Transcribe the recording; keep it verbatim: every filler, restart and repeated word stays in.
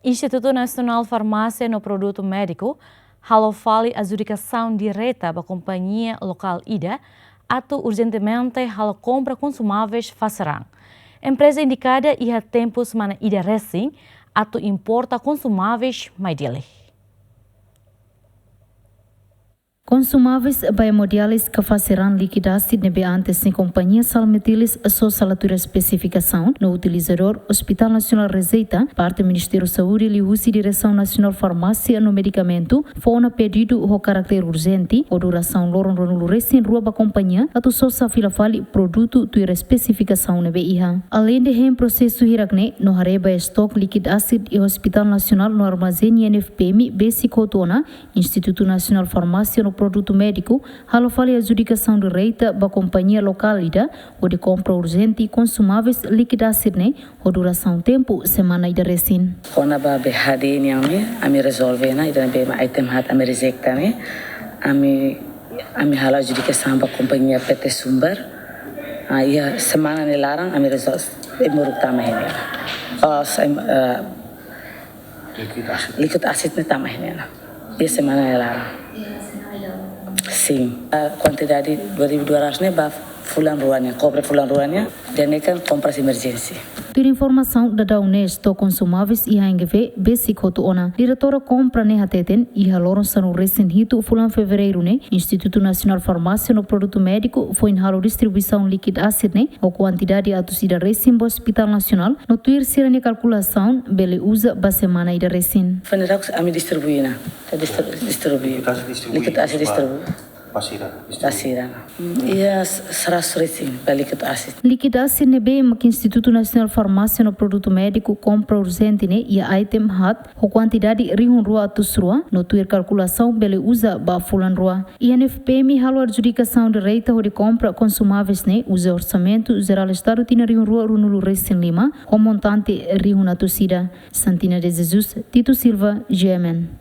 Institutu Nasionál Farmásia no Produtu Médiku halo fali adjudikasaun direta ba kompañia lokál ida atu urjentemente halo kompra konsumáveis fase raan. Empreza indikada iha tempu semana ida resin atu importa konsumáveis mai Dili. Konsumáveis ba hemodiálise ka fase raan líkidu ásidu ne'ebé antes ne'e kompañia Salmetilis sosa la tuir espesifikasaun no utilizadór Hospital Nasionál rejeita, parte Ministériu Saúde liuhusi Diresaun Nasionál Farmásia no Medikamentu fó ona pedidu ho karáter urjente ho durasaun loron ruanulu resin rua ba kompañia atu sosa fila fali produtu tuir espesifikasaun ne'ebé iha. Aleinde hein prosesu hirak-ne'e no haree ba estok líkidu ásidu iha Hospital Nasionál no armazén I N F P M besik hotu ona, Institutu Nasionál Farmásia no Produtu Médiku halo fali adjudikasaun direta ba kompañia lokál ida hodi kompra urjente konsumáveis líkidu ásidu ne'e ho durasaun tempu semana ida resin. Kona-ba B H D nian ne'e, ami rezolve ona, ida ne'ebé mak item haat ami rejeita ne'e, ami, ami halo adjudikasaun ba kompañia P T Sumber. Ah, iha semana nia laran ami rezolve, emuruk tama iha ne'e. Oh, sem-, eh, líkidu ásidu ne'e tama iha ne'e. Iha semana nia laran. Sin. Ah, kuantidade dua ribu dua ratus ne'e ba fulan rua nian, kompra fulan rua nian, ida-ne'e kan kompras emerjénsia. Tuir informasaun daudaun ne'e, estok konsumáveis iha N G V besik hotu ona. Diretora kompra ne'e hateten, iha loron sanulu resin hitu fulan Fevereiru ne'e, Institutu Nasionál Farmásia no Produtu Médiku foin halo distribuisaun líkidu ásidu ne'e ho kuantidade atus ida resin ba Hospital Nasionál, no tuir sira-nia kalkulasaun bele uza ba semana ida resin. Foin daudauk ami distribui ona, ita distri-, distribui. Líkidu ásidu distribui. Ba sira, ba sira. Hmm, iha seratus resin ba líkidu ásidu. Líkidu ásidu ne'ebé mak Institutu Nasionál Farmásia no Produtu Médiku kompra urjente ne'e iha item haat ho kuantidade rihun rua atus rua, no tuir kalkulasaun bele uza ba fulan rua. I N F P M halo adjudikasaun direta hodi kompra konsumáveis ne'e uza orsamentu jerál Estadu tinan rihun rua ruanulu resin lima ho montante rihun atus ida. Santina de Jesus, Tito Silva, G M N.